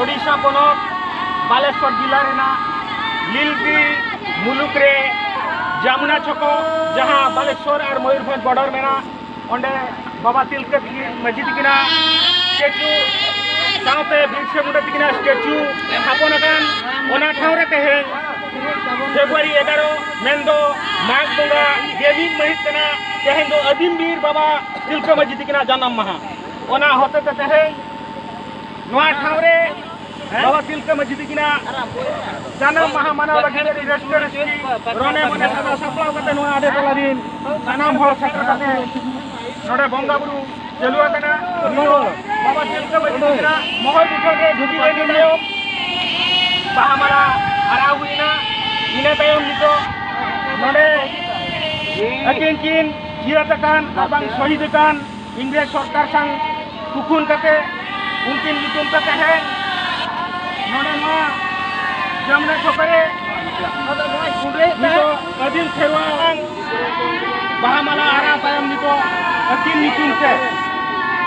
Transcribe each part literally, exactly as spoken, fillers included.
ᱳᱰᱤᱥᱟ ᱯᱚᱱᱚᱛ ᱵᱟᱞᱮᱥᱚᱨ ᱡᱤᱞᱟ ᱨᱮᱱᱟᱜ ᱱᱤᱞᱜᱤᱨᱤ ᱢᱩᱞᱩᱠ ᱨᱮ ᱡᱟᱢᱩᱱᱟ ᱪᱷᱚᱠᱚ, ᱡᱟᱦᱟᱸ ᱵᱟᱞᱮᱥᱚᱨ ᱟᱨ ᱢᱚᱭᱩᱨᱵᱷᱚᱸᱡᱽ ᱵᱚᱰᱚᱨ ᱢᱮᱱᱟᱜ, ᱚᱸᱰᱮ ᱵᱟᱵᱟ ᱛᱤᱞᱠᱟᱹ ᱛᱤᱠᱤᱱ ᱢᱟᱹᱡᱷᱤ ᱛᱤᱠᱤᱱᱟᱜ ᱥᱴᱮᱪᱩ ᱥᱟᱶᱛᱮ ᱵᱤᱨᱥᱟ ᱢᱩᱱᱰᱟ ᱛᱤᱠᱤᱱᱟᱜ ᱥᱴᱮᱪᱩ ᱛᱷᱟᱯᱚᱱ ᱟᱠᱟᱱ ᱚᱱᱟ ᱴᱷᱟᱶ ᱨᱮ ᱛᱮᱦᱮᱧ ᱯᱷᱮᱵᱽᱨᱩᱣᱟᱨᱤ ᱮᱜᱟᱨᱚ, ᱢᱮᱱᱫᱚ ᱢᱟᱜᱽ ᱵᱚᱸᱜᱟ ᱜᱮᱞ ᱢᱤᱫ ᱢᱟᱹᱦᱤᱛ ᱠᱟᱱᱟ᱾ ᱛᱮᱦᱮᱧ ᱫᱚ ᱟᱹᱫᱤᱢ ᱵᱤᱨ ᱵᱟᱵᱟ ᱛᱤᱞᱠᱟᱹ ᱢᱟᱹᱡᱷᱤ ᱛᱤᱠᱤᱱᱟᱜ ᱡᱟᱱᱟᱢ ᱢᱟᱦᱟ᱾ ᱚᱱᱟ ᱦᱚᱛᱮ ᱛᱮ ᱛᱮᱦᱮᱧ ᱱᱚᱣᱟ ᱴᱷᱟᱶ ᱨᱮ ᱵᱟᱵᱟ ᱛᱤᱞᱠᱟᱹ ᱢᱟᱹᱡᱷᱤ ᱛᱤᱠᱤᱱᱟᱜ ᱡᱟᱱᱟᱢ ᱢᱟᱦᱟ ᱢᱟᱱᱟᱣ ᱞᱟᱹᱜᱤᱫ ᱟᱹᱰᱤ ᱨᱟᱹᱥᱠᱟᱹ ᱨᱟᱹᱥᱠᱤ ᱨᱚᱱᱮ ᱢᱚᱱᱮ ᱥᱟᱡᱟᱣ ᱥᱟᱯᱲᱟᱣ ᱠᱟᱛᱮ ᱱᱚᱣᱟ ᱟᱰᱮ ᱴᱚᱞᱟ ᱨᱤᱱ ᱥᱟᱱᱟᱢ ᱦᱚᱲ ᱥᱮᱴᱮᱨ ᱠᱟᱛᱮ ᱱᱚᱰᱮ ᱵᱚᱸᱜᱟ ᱵᱩᱨᱩ ᱪᱟᱹᱞᱩ ᱟᱠᱟᱱᱟ᱾ ᱱᱤᱛᱚᱜ ᱵᱟᱵᱟ ᱛᱤᱞᱠᱟᱹ ᱢᱟᱹᱡᱷᱤ ᱛᱤᱠᱤᱱᱟᱜ ᱢᱚᱦᱚᱨ ᱢᱩᱴᱷᱟᱹᱱ ᱨᱮ ᱫᱷᱩᱛᱤ ᱵᱟᱸᱫᱮ ᱛᱟᱭᱚᱢ ᱵᱟᱦᱟ ᱢᱟᱞᱟ ᱟᱨᱟᱣ ᱦᱩᱭ ᱮᱱᱟ᱾ ᱤᱱᱟᱹ ᱛᱟᱭᱚᱢ ᱱᱤᱛᱚᱜ ᱱᱚᱰᱮ ᱟᱹᱠᱤᱱ ᱠᱤᱱ ᱡᱤᱭᱟᱹᱛ ᱟᱠᱟᱱ ᱟᱨ ᱵᱟᱝ ᱥᱚᱦᱤᱫ ᱟᱠᱟᱱ ᱤᱝᱨᱮᱡᱽ ᱥᱚᱨᱠᱟᱨ ᱥᱟᱶ ᱛᱩᱠᱷᱩᱱ ᱠᱟᱛᱮ ᱩᱱᱠᱤᱱ ᱧᱩᱛᱩᱢ ᱛᱮ ᱛᱮᱦᱮᱧ ᱱᱚᱰᱮ ᱱᱚᱣᱟ ᱡᱟᱢᱱᱟ ᱪᱷᱚᱠ ᱨᱮ ᱱᱤᱛᱚᱜ ᱟᱹᱫᱤᱢ ᱠᱷᱮᱨᱣᱟᱞ ᱵᱟᱦᱟ ᱢᱟᱞᱟ ᱟᱨᱟᱣ ᱛᱟᱭᱚᱢ ᱱᱤᱛᱚᱜ ᱟᱹᱠᱤᱱ ᱧᱩᱛᱩᱢ ᱛᱮ,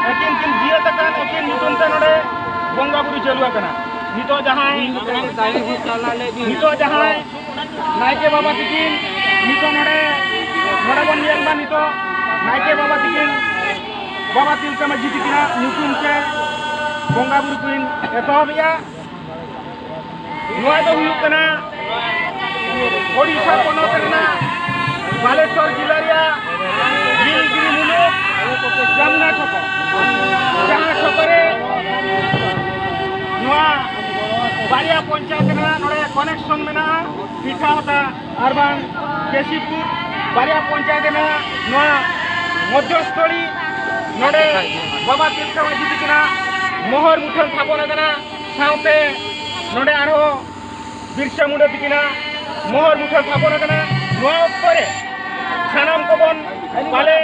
ᱟᱹᱠᱤᱱ ᱠᱤᱱ ᱡᱤᱭᱟᱹᱛ ᱟᱠᱟᱱ ᱟᱹᱠᱤᱱ ᱧᱩᱛᱩᱢ ᱛᱮ ᱱᱚᱰᱮ ᱵᱚᱸᱜᱟ ᱵᱩᱨᱩ ᱪᱟᱹᱞᱩ ᱟᱠᱟᱱᱟ᱾ ᱱᱤᱛᱚᱜ ᱡᱟᱦᱟᱸᱭ, ᱱᱤᱛᱚᱜ ᱡᱟᱦᱟᱸᱭ ᱱᱟᱭᱠᱮ ᱵᱟᱵᱟ ᱛᱤᱠᱤᱱ ᱱᱤᱛᱚᱜ ᱱᱚᱰᱮ, ᱱᱚᱰᱮ ᱵᱚᱱ ᱧᱮᱞ ᱢᱟ, ᱱᱤᱛᱚᱜ ᱱᱟᱭᱠᱮ ᱵᱟᱵᱟ ᱛᱤᱠᱤᱱ, ᱵᱟᱵᱟ ᱛᱤᱞᱠᱟᱹ ᱢᱟᱹᱡᱷᱤ ᱛᱤᱠᱤᱱᱟᱜ ᱧᱩᱛᱩᱢ ᱛᱮ ᱵᱚᱸᱜᱟ ᱵᱩᱨᱩ ᱠᱤᱱ ᱮᱛᱚᱦᱚᱵᱮᱜᱼᱟ᱾ ᱱᱚᱣᱟ ᱫᱚ ᱦᱩᱭᱩᱜ ᱠᱟᱱᱟ ᱳᱰᱤᱥᱟ ᱯᱚᱱᱚᱛ ᱨᱮᱱᱟᱜ ᱵᱟᱞᱮᱥᱚᱨ ᱡᱤᱞᱟ ᱨᱮᱭᱟᱜ ᱱᱤᱞᱜᱤᱨᱤ ᱢᱩᱞᱩᱠ ᱡᱟᱢᱩᱱᱟ ᱪᱷᱚᱠᱚ, ᱡᱟᱦᱟᱸ ᱪᱷᱚᱠᱚ ᱨᱮ ᱱᱚᱣᱟ ᱵᱟᱨᱭᱟ ᱯᱚᱧᱪᱟᱭᱮᱛ ᱨᱮᱱᱟᱜ ᱱᱚᱰᱮ ᱠᱟᱱᱮᱠᱥᱚᱱ ᱢᱮᱱᱟᱜᱼᱟ, ᱯᱤᱴᱷᱟᱦᱚᱛᱟ ᱟᱨ ᱵᱟᱝ ᱠᱮᱥᱤᱯᱩᱨ ᱵᱟᱨᱭᱟ ᱯᱚᱧᱪᱟᱭᱮᱛ ᱨᱮᱱᱟᱜ ᱱᱚᱣᱟ ᱢᱚᱫᱽᱫᱷᱚᱥᱛᱷᱚᱞᱤ ᱱᱚᱰᱮ ᱵᱟᱵᱟ ᱛᱤᱞᱠᱟᱹ ᱢᱟᱹᱡᱷᱤ ᱛᱤᱠᱤᱱᱟᱜ ᱢᱚᱦᱚᱨ ᱢᱩᱴᱷᱟᱹᱱ ᱛᱷᱟᱯᱚᱱ ᱟᱠᱟᱱᱟ᱾ ᱥᱟᱶᱛᱮ ᱱᱚᱰᱮ ᱟᱨᱦᱚᱸ ᱵᱤᱨᱥᱟ ᱢᱩᱱᱰᱟ ᱛᱤᱠᱤᱱᱟᱜ ᱢᱚᱦᱚᱨ ᱢᱩᱴᱷᱟᱹᱱ ᱛᱷᱟᱯᱚᱱ ᱟᱠᱟᱱᱟ᱾ ᱱᱚᱣᱟ ᱚᱠᱛᱚ ᱨᱮ ᱥᱟᱱᱟᱢ ᱠᱚᱵᱚᱱ ᱯᱟᱞᱮ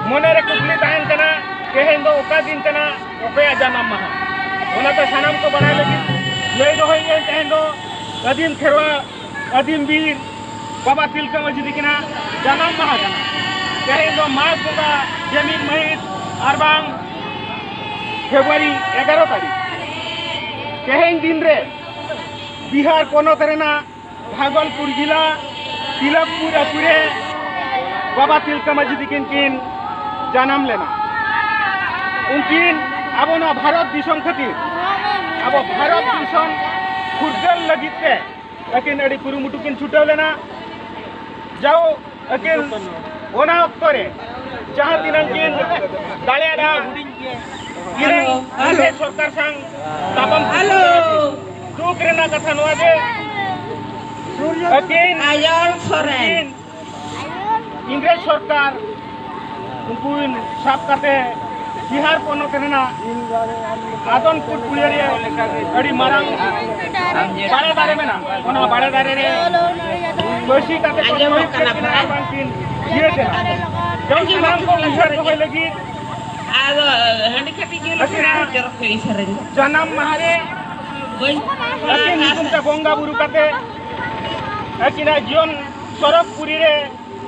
ᱢᱚᱱᱮᱨᱮ ᱠᱩᱠᱞᱤ ᱛᱟᱦᱮᱱ ᱠᱟᱱᱟ, ᱛᱮᱦᱮᱧ ᱫᱚ ᱚᱠᱟ ᱫᱤᱱ ᱠᱟᱱᱟ, ᱚᱠᱚᱭᱟᱜ ᱡᱟᱱᱟᱢ ᱢᱟᱦᱟ? ᱚᱱᱟᱛᱮ ᱥᱟᱱᱟᱢ ᱠᱚ ᱵᱟᱲᱟᱭ ᱞᱟᱹᱜᱤᱫ ᱞᱟᱹᱭ ᱫᱚᱦᱚᱭᱮᱫ ᱟᱹᱧ, ᱛᱮᱦᱮᱧ ᱫᱚ ᱟᱹᱫᱤᱢ ᱠᱷᱮᱨᱣᱟᱞ, ᱟᱹᱫᱤᱢ ᱵᱤᱨ ᱵᱟᱵᱟ ᱛᱤᱞᱠᱟᱹ ᱢᱟᱹᱡᱷᱤ ᱛᱤᱠᱤᱱᱟᱜ ᱡᱟᱱᱟᱢ ᱢᱟᱦᱟ ᱠᱟᱱᱟ᱾ ᱛᱮᱦᱮᱧ ᱫᱚ ᱢᱟᱜᱽ ᱵᱚᱸᱜᱟ ᱜᱮᱞ ᱢᱤᱫ ᱢᱟᱹᱦᱤᱛ ᱟᱨ ᱵᱟᱝ ᱯᱷᱮᱵᱽᱨᱩᱣᱟᱨᱤ ᱮᱜᱟᱨᱚ ᱛᱟᱹᱨᱤᱠᱷ᱾ ᱛᱮᱦᱮᱧ ᱫᱤᱱ ᱨᱮ ᱵᱤᱦᱟᱨ ᱯᱚᱱᱚᱛ ᱨᱮᱱᱟᱜ ᱵᱷᱟᱜᱚᱞᱯᱩᱨ ᱡᱤᱞᱟ ᱛᱤᱞᱚᱠᱯᱩᱨ ᱟᱹᱛᱩ ᱨᱮ ᱵᱟᱵᱟ ᱛᱤᱞᱠᱟᱹ ᱢᱟᱹᱡᱷᱤ ᱛᱤᱠᱤᱱ ᱠᱤᱱ ᱡᱟᱱᱟᱢ ᱞᱮᱱᱟ᱾ ᱩᱱᱠᱤᱱ ᱟᱵᱚ ᱱᱚᱣᱟ ᱵᱷᱟᱨᱚᱛ ᱫᱤᱥᱚᱢ ᱠᱷᱟᱹᱛᱤᱨ, ᱟᱵᱚ ᱵᱷᱟᱨᱚᱛ ᱫᱤᱥᱚᱢ ᱯᱷᱩᱨᱜᱟᱹᱞ ᱞᱟᱹᱜᱤᱫ ᱛᱮ ᱟᱹᱠᱤᱱ ᱟᱹᱰᱤ ᱠᱩᱨᱩᱢᱩᱴᱩ ᱠᱤᱱ ᱪᱷᱩᱴᱟᱹᱣ ᱞᱮᱱᱟ᱾ ᱡᱟᱣ ᱟᱹᱠᱤᱱ ᱚᱱᱟ ᱚᱠᱛᱚ ᱨᱮ ᱡᱟᱦᱟᱸ ᱛᱤᱱᱟᱹᱜ ᱠᱤᱱ ᱫᱟᱲᱮᱭᱟᱫᱟ, ᱤᱱᱟᱹᱝ ᱦᱮᱞᱳ, ᱦᱮᱞᱳ᱾ ᱥᱚᱨᱠᱟᱨ ᱥᱟᱶ ᱛᱟᱯᱟᱢ ᱦᱮᱞᱳ᱾ ᱫᱩᱠ ᱨᱮᱱᱟᱜ ᱠᱟᱛᱷᱟ ᱱᱚᱣᱟ ᱡᱮ ᱟᱹᱠᱤᱱ ᱟᱭᱚᱞ ᱥᱚᱨᱮᱱ᱾ ᱤᱝᱨᱮᱡᱽ ᱥᱚᱨᱠᱟᱨ ᱩᱱᱠᱩ ᱥᱟᱵ ᱠᱟᱛᱮ ᱵᱤᱦᱟᱨ ᱯᱚᱱᱚᱛ ᱨᱮᱱᱟᱜ ᱟᱫᱚᱱᱯᱩᱨ ᱯᱩᱲᱤᱭᱟᱹ ᱨᱮ ᱟᱹᱰᱤ ᱢᱟᱨᱟᱝ ᱵᱟᱲᱮ ᱫᱟᱨᱮ ᱢᱮᱱᱟᱜᱼᱟ᱾ ᱚᱱᱟ ᱵᱟᱲᱮ ᱫᱟᱨᱮ ᱨᱮ ᱯᱟᱹᱥᱤ ᱠᱟᱛᱮ ᱠᱚ ᱟᱸᱡᱚᱢᱚᱜ ᱠᱟᱱᱟ ᱯᱨᱟᱭ᱾ ᱵᱟᱝᱠᱤᱱ ᱤᱭᱟᱹ ᱠᱟᱱᱟ᱾ ᱡᱚᱢ ᱥᱟᱱᱟᱢ ᱠᱚ ᱩᱭᱦᱟᱹᱨ ᱫᱚᱦᱚᱭ ᱞᱟᱹᱜᱤᱫ ᱟᱫᱚ ᱦᱟᱺᱰᱤ ᱠᱟᱹᱴᱤᱡ ᱧᱩ ᱞᱮᱠᱷᱟᱱ ᱟᱹᱠᱤᱱᱟᱜ ᱡᱚᱨᱚ ᱠᱚ ᱥᱮᱨᱮᱧ᱾ ᱡᱟᱱᱟᱢ ᱢᱟᱦᱟ ᱨᱮ ᱵᱟᱹᱧ ᱟᱹᱠᱤᱱ ᱧᱩᱛᱩᱢ ᱛᱮ ᱵᱚᱸᱜᱟ ᱵᱩᱨᱩ ᱠᱟᱛᱮ ᱟᱹᱠᱤᱱᱟᱜ ᱡᱤᱭᱚᱱ ᱥᱚᱨᱚᱜᱽ ᱯᱩᱨᱤ ᱨᱮ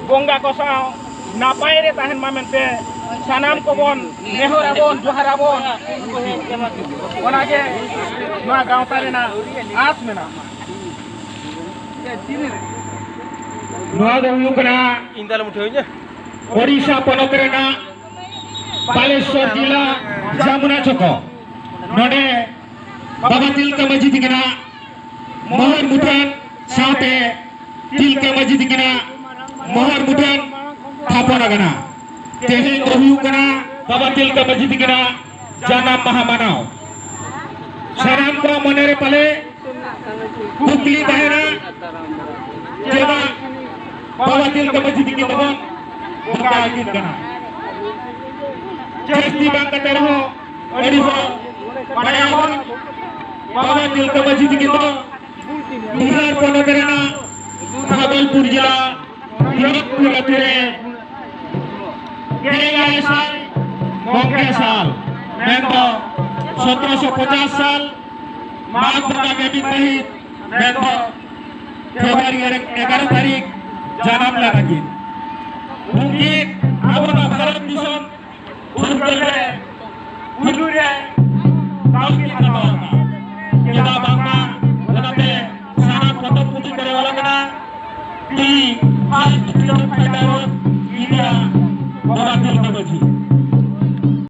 ᱵᱚᱸᱜᱟ ᱠᱚ ᱥᱟᱶ ᱱᱟᱯᱟᱭ ᱨᱮ ᱛᱟᱦᱮᱱ ᱢᱟ ᱢᱮᱱᱛᱮ ᱥᱟᱱᱟᱢ ᱠᱚᱵᱚᱱ ᱱᱮᱦᱚᱨ ᱟᱵᱚᱱ, ᱡᱚᱦᱟᱨ ᱟᱵᱚᱱ᱾ ᱚᱱᱟᱜᱮ ᱱᱚᱣᱟ ᱜᱟᱶᱛᱟ ᱨᱮᱱᱟᱜ ᱟᱸᱥ ᱢᱮᱱᱟᱜᱼᱟ᱾ ᱱᱚᱣᱟ ᱫᱚ ᱦᱩᱭᱩᱜ ᱠᱟᱱᱟ ᱤᱧ ᱫᱚ ᱟᱞᱚᱢ ᱩᱴᱷᱟᱹᱣ ᱤᱧᱟ᱾ ᱳᱰᱤᱥᱟ ᱯᱚᱱᱚᱛ ᱨᱮᱱᱟᱜ ᱵᱟᱞᱮᱥᱚᱨ ᱡᱤᱞᱟ ᱡᱟᱢᱩᱱᱟ ᱪᱚᱠᱚ᱾ ᱱᱚᱰᱮ ᱵᱟᱵᱟ ᱛᱤᱞᱠᱟᱹ ᱢᱟᱹᱡᱷᱤ ᱛᱤᱠᱤᱱᱟᱜ ᱢᱚᱦᱚᱨ ᱢᱩᱴᱷᱟᱹᱱ ᱥᱟᱶᱛᱮ ᱛᱤᱞᱠᱟᱹ ᱢᱟᱹᱡᱷᱤ ᱛᱤᱠᱤᱱᱟᱜ ᱢᱚᱦᱚᱨ ᱢᱩᱴᱷᱟᱹᱱ ᱛᱷᱟᱯᱚᱱ ᱟᱠᱟᱱᱟ᱾ ᱛᱮᱦᱮᱧ ᱫᱚ ᱦᱩᱭᱩᱜ ᱠᱟᱱᱟ ᱵᱟᱵᱟ ᱛᱤᱞᱠᱟᱹ ᱢᱟᱹᱡᱷᱤ ᱛᱤᱠᱤᱱᱟᱜ ᱡᱟᱱᱟᱢ ᱢᱟᱦᱟ ᱢᱟᱱᱟᱣ᱾ ᱥᱟᱱᱟᱢ ᱠᱚᱣᱟᱜ ᱢᱚᱱᱮ ᱨᱮ ᱯᱟᱞᱮ ᱠᱩᱠᱞᱤ ᱛᱟᱦᱮᱱᱟ, ᱪᱮᱫᱟᱜ ᱵᱟᱵᱟ ᱛᱤᱞᱠᱟᱹ ᱢᱟᱹᱡᱷᱤ ᱛᱤᱠᱤᱱ ᱫᱚᱵᱚᱱ ᱵᱚᱸᱜᱟ ᱟᱹᱠᱤᱱ ᱠᱟᱱᱟ? ᱡᱟᱹᱥᱛᱤ ᱵᱟᱝ ᱠᱟᱛᱮ ᱨᱮᱦᱚᱸ ᱟᱹᱰᱤ ᱦᱚᱲ ᱵᱟᱲᱟᱭᱟᱵᱚᱱ, ᱵᱟᱵᱟ ᱛᱤᱞᱠᱟᱹ ᱢᱟᱹᱡᱷᱤ ᱛᱤᱠᱤᱱ ᱫᱚ ᱵᱤᱦᱟᱨ ᱯᱚᱱᱚᱛ ᱨᱮᱱᱟᱜ ᱵᱷᱟᱜᱚᱞᱯᱩᱨ ᱡᱮᱞᱟ ᱛᱤᱞᱚᱠᱯᱩᱨ ᱟᱹᱛᱩ ᱨᱮ ᱜᱮᱞ ᱮᱭᱟᱭ ᱥᱟᱭ ᱢᱚᱜᱮ ᱥᱟᱞ, ᱢᱮᱱᱫᱚ ᱥᱚᱛᱨᱚᱥᱚ ᱯᱚᱪᱟᱥ ᱥᱟᱞ ᱢᱟᱜᱽ ᱵᱚᱸᱜᱟ ᱜᱮᱞ ᱢᱤᱫ ᱛᱟᱹᱨᱤᱠᱷ, ᱢᱮᱱᱫᱚ ᱯᱷᱮᱵᱽᱨᱩᱣᱟᱨᱤ ᱨᱮ ᱮᱜᱟᱨᱚ ᱛᱟᱹᱨᱤᱠᱷ ᱡᱟᱱᱟᱢ ᱞᱮᱱᱟ ᱠᱤᱱ᱾ ᱩᱱᱠᱤᱱ ᱟᱵᱚ ᱱᱚᱣᱟ ᱵᱷᱟᱨᱚᱛ ᱫᱤᱥᱚᱢ ᱯᱷᱩᱨᱜᱟᱹᱞ ᱨᱮ ᱯᱩᱭᱞᱩ ᱨᱮ ᱫᱟᱣ ᱠᱤᱱ ᱦᱟᱛᱟᱣ ᱟᱠᱟᱫᱼᱟ᱾ ᱡᱚᱢ ᱯᱷᱟᱭᱫᱟ ᱨᱮ